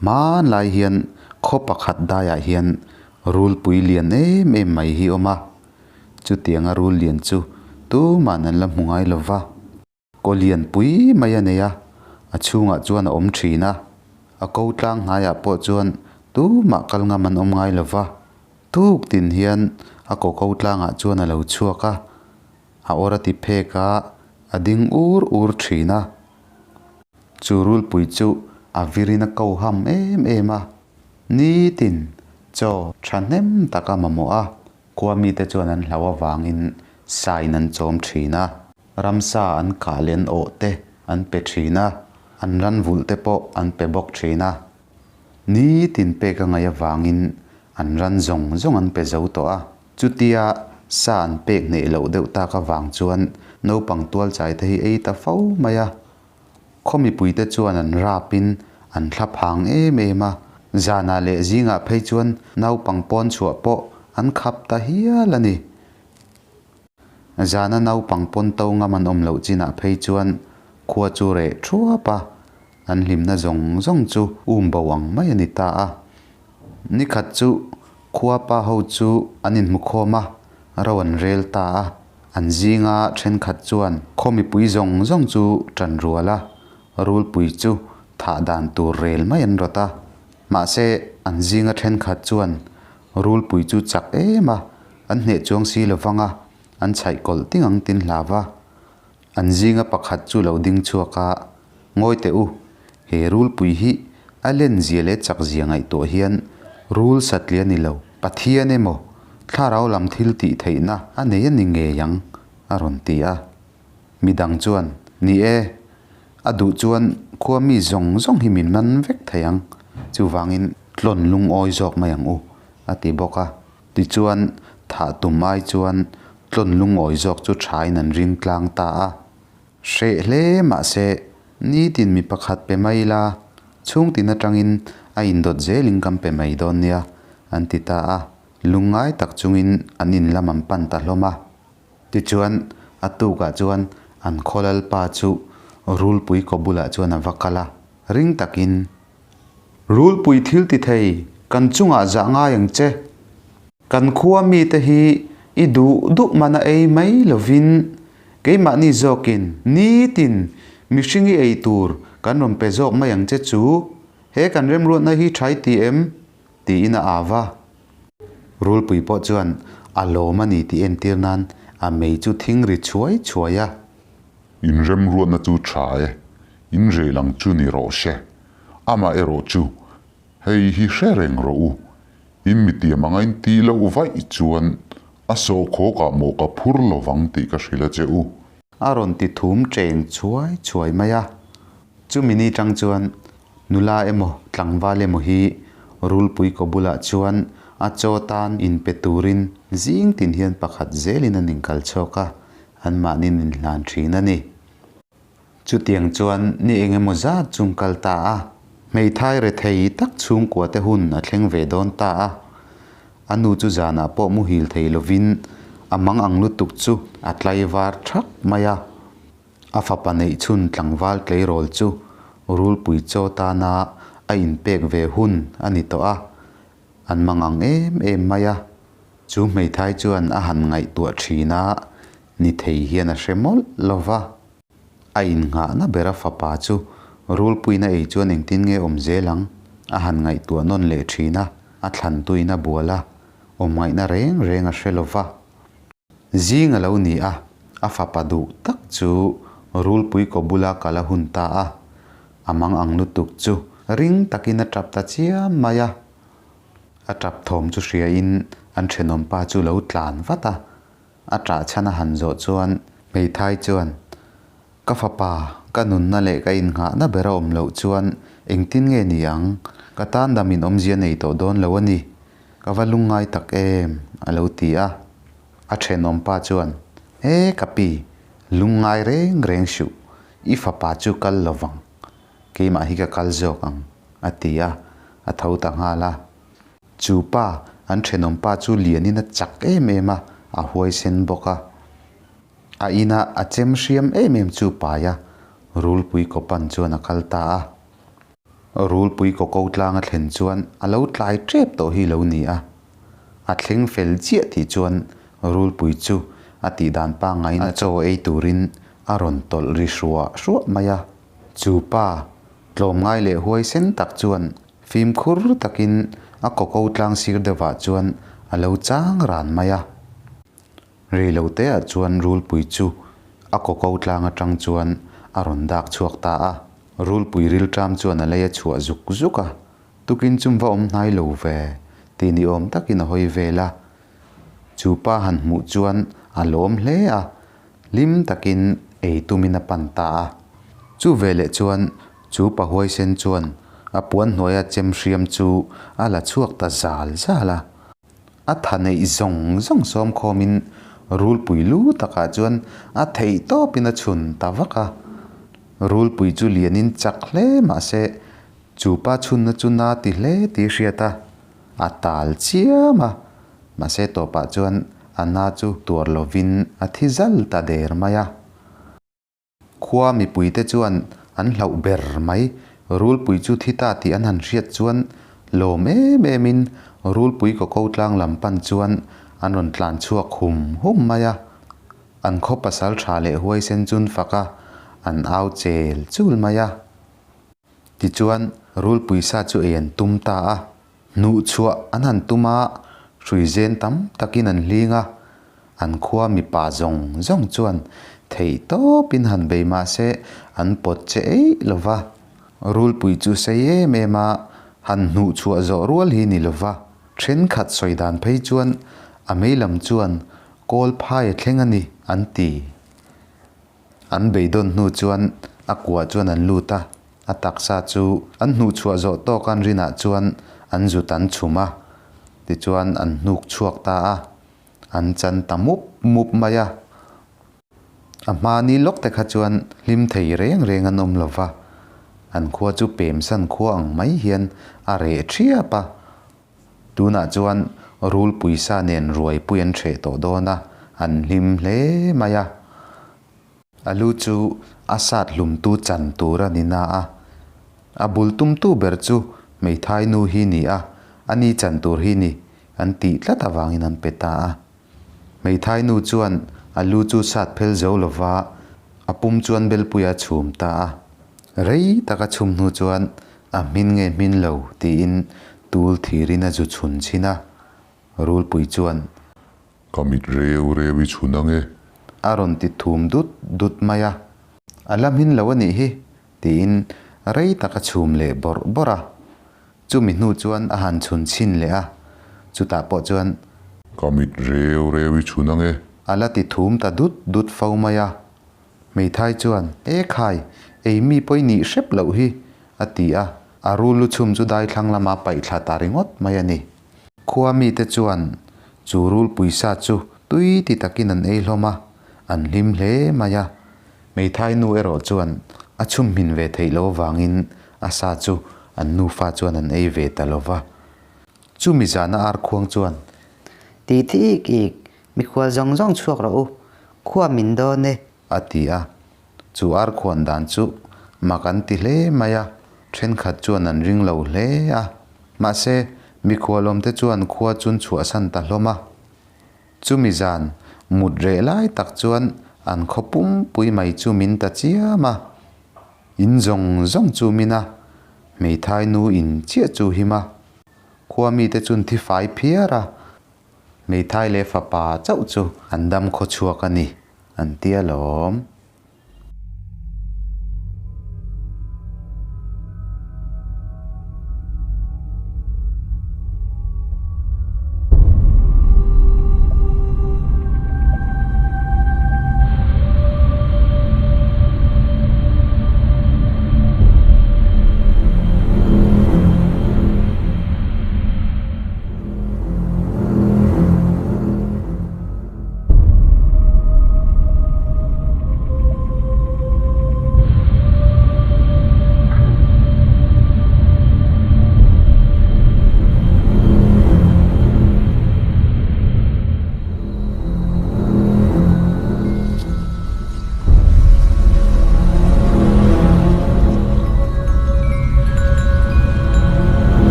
Hmanlai hian khaw pakhat daiah hian rulpui lian em em mai hi a awm a, chutianga rul lian chu tuman an la hmu ngai lo va. Kaw lian pui mai a nei a, a chhungah chuan a awm thin a, a ko tlang hnaiah pawh chuan tumah kal ngam an awm ngai lo va. Tuk tin hian a kaw ko tlangah chuan a lo chhuak a, a awr a ti phek a, a ding ur ur thin a. Chu rulpui chu a virin a ko ham em em a, nitin chaw thahnem tak a mamawh a, khua mite chuan an hlau avangin sain an chawm thin a. Ramsa an kah leh an awh te an pe thin a, an ran vulh te pawh an pe bawk thin a. Nitin pek a ngaih avangin an ran zawng zawng an pe zo tawh a. Chutia sa an pek hneih loh deuh tak avang chuan naupang tualchai te hi ei ta fo mai a. Khaw mipuite chuan an rapin an thla phang em em a, zanah leh zingah phei chuan naupang pawn chhuah pawh an khap ta hial a ni. Zana naupang pawn to ngam an awm loh chinah phei chuan khua chu reh thuap a, an hlimna zawng zawng chu um bo ang mai a ni ta a. Nikhat chu khua pa ho chu an inhmukhawm a, ro an rel ta a. An zinga thenkhat chuan khaw mipui zawng zawng chu tan rual a, rulpui chu thah dan tur rel mai an rawt a. Mahse, an zinga thenkhat chuan rulpui chu chak em a, An hneh chuang si lo vang a, an chhaih kawlh ting ang tin hlau va. An zinga pakhat chu lo ding chhuak a, Ngawi teh u, he rulpui hi a len zia leh chak zia ngaihtuah hian rul satliah ni lo, Pathian emaw, thlarau lam thil tih theihna a nei a ni ngei ang, a rawn ti a. Midang chuan, Ni e, a duh chuan khua mi zawng zawng hi min man vek thei ang, chuvangin tlawn lungawi zawk mai ang u, a ti bawk a. Tichuan, thah tum ai chuan tlawn lungawi zawk chu thain an ring tlang ta a. Hreh hle mahse, nitin mi pakhat pe mai ila, chhungtin atangin a indawt zelin kan pe mai dawn nia, an ti ta a. Lungngai tak chungin an in lam an pan ta hlawm a. Tichuan, a tukah chuan an khaw lalpa chu rulpui kaw bulah chuan a va kal a, ring takin, Rulpui thil ti thei, kan chungah zah ngai ang che. Kan khua mite hi i duh duh mana ei mai lovin keimahni zawkin nitin mihring i ei tur kan rawn pe zawk mai ang che chu he kan remruatna hi tha i ti em? tiin a au va. Rulpui pawh chuan a lawm a ni tih entir nan a mei chu thing ri chhuai chhuai a. Inremruatna chu tha e, inrel ang chu ni rawh se. Amah erawh chu, hei hi hre reng rawh u, in mitiam anga in tih loh vaih chuan a sawhkhawkah maw ka phur lovang tih ka hrilh a che u. A rawn ti thum cheng chhuai chhuai mai a. Chumi ni tang chuan nula emaw tlangval emaw hi rulpui kaw bulah chuan a chaw tan inpe turin zing tin hian pakhat zelin an inkal chhuak a, anmahniin inhlan thin a ni. Chutiang chuan ni eng emaw zat chung kal ta a, hmeithai rethei tak chhungkua te hun a thleng ve dawn ta a. A nu chu zanah pawh muhil thei lovin a mang ang lutuk chu a tlaivar thak mai a. A fapa neih chhun tlangval tleirawl chu rulpui chaw tana a inpek ve hun a ni tawh a, an mang ang em em mai a. Chu hmeithai chuan a han ngaihtuah thin a, ni thei hian a hre mawlh lo va. A innghahna bera fapa chu rulpuina ei chuan engtin nge awm zel ang? A han ngaihtuah nawn leh thin a, a thlan tuin a bual a, awm ngaihna reng reng a hre lo va. Zing a lo ni a, a fapa duh tak chu rulpui kaw bula kal a hun ta a, a mang ang lutuk chu ring takin a tap ta chiam mai a. A tap thawm chu hriain an thenawmpa chu lo tlan vat a, A ṭah chhan a han zawh chuan hmeithai chuan, Ka fapa, ka nunna leh ka innghahna ber a awm loh chuan engtin nge ni ang? Ka tan dam in awmzia nei tawh dawn lo a ni. Ka va lungngai tak em? a lo ti a. A ṭhenawmpa chuan, E ka pi, lungngai reng reng suh, i fapa chu kal lovang, keimah hi ka kal zawk ang, a ti a, a tho ta nghal a. Chu pa, an thenawm pa chu lianin a chak em em a, a huaisen bawk a. A ina a chem hriam em em chu pai a, rulpui kawpan chuan a kal ta a. Rulpui kaw ko tlang a thlen chuan a lo tlai tep tawh hi lo ni a. A thleng fel chiah tih chuan rulpui chu a tihdan pangaiin a chaw ei turin a rawn tawlh ri hruah hruah mai a. Chu pa tlawmngai leh huaisen tak chuan fimkhur takin a kaw ko tlang sir deuhah chuan a lo chang ran mai a. Reiloteah chuan rulpui chu a kaw ko tlang atang chuan a rawn dak chhuak ta a. Rulpui rilṭam chuan a lei a chhuah zuk zuk a, tukin chum va awm hnai lo ve tih ni awm takin a hawi vel a. Chu pa han hmuh chuan a lawm hle a, hlim takin ei tumin a pan ta a. Chu veleh chuan chu pa huaisen chuan a puan hnuaia chem hriam chu a la chhuak ta zal zal a. A tha neih zawng zawng sawm khawmin rulpui lu takah chuan a theih tawpin a chhun ta vak a. Rulpui chu lianin chak hle mahse chu pa chhunna chu na ti hle tih hriat a, a tal chiam a. Mahse tawpah chuan a na chu tuar lovin a thi zal ta der mai a. Khua mipuite chuan an hlauh ber mai. Rulpui chu thi ta tih an han hriat chuan lawm em emin rulpui kaw ko tlang lam pan chuan an rawn tlan chhuak hum hum mai a. An khaw pasal tha leh huaisen chun fak a, an au chel chul mai a. Tichuan rulpui sa chu ei an tum ta a. Hnuh chhuah an han tum a, hrui zen tam takin an hling a, an khua mipa zawng zawng chuan theih tawpin han bei mah se an pawt che eih lo va. Rulpui chu sei em em a, han hnuh chhuah zawh rual hi ni lo va. Thenkhat sawi dan phei chuan a mei lam chuan kawl phai a thleng a ni an ti. An beidawn hnu chuan a kua chuan an lut a, a taksa chu an hnuhchhuah zawh tawk an rinah chuan an zut an chhum a, tichuan an hnuk chhuak ta a, an chan ta mup mup mai a. A hmani lawk te kha chuan hlim thei reng reng an awm lo va, an khua chu pemsan khua ang mai hian a reh thiap a. Tunah chuan rulpui sa nen ruaipui an hreh tawh dawn a, an hlim hle mai a. A lu chu a sat hlumtu chan tur a ni na a, a bul tumtu ber chu hmeithai nu hi ni a, a ni chan tur hi ni an tih tlat avangin an pe ta a. Hmeithai nu chuan a lu chu sat phel zo lova a pum chuan belpui a chhum ta a. Rei tak a chhum hnu chuan A hmin nge hmin lo tiin tul thirin a zu chhun chhin a, Rulpui chuan. Ka mit reu reu i chhun ang e. A rawn ti thum dut dut mai a. A la hmin lo a nih hi, tiin rei tak a chhum leh bawrh bawrh a. Chumi hnu chuan a han chhun chhin leh a, chutah pawh chuan. Ka mit reu reu i chhun ang e. A la ti thum ta dut dut fo mai a. Hmeithai chuan, E khai, ei mi pawi nih hrep loh hi, a ti a, a rul lu chhum chu daithlang lama paih thla ta ringawt mai a ni. Khua mite chuan chu rul puisa chu tui ti takin an ei hlawm a, an hlim hle mai a. Hmeithai nu erawh chuan a chhum hmin ve theih loh avangin a sa chu an nufa chuan an ei ve ta lo va. Chumi zana arkhuang chuan. Ti thik ik, Mikhual zawng zawng chhuak rawh u, khua min dawn e. A ti a. Chu ar khuan dan chu mak an ti hle mai a, thenkhat chuan an ring lo hle a. Mahse, mikhual awmte chuan khua chun chhuahsan ta hlawm a. Chumi zan mut reh lai tak chuan an khaw pumpui mai chu min ta chiam a. In zawng zawng chu min a, hmeithai nu in chiah chu him a. Khua mite chun thi fai phiar a. Hmeithai leh fapa chauh chu an dam khaw chhuak a ni, an ti alawm.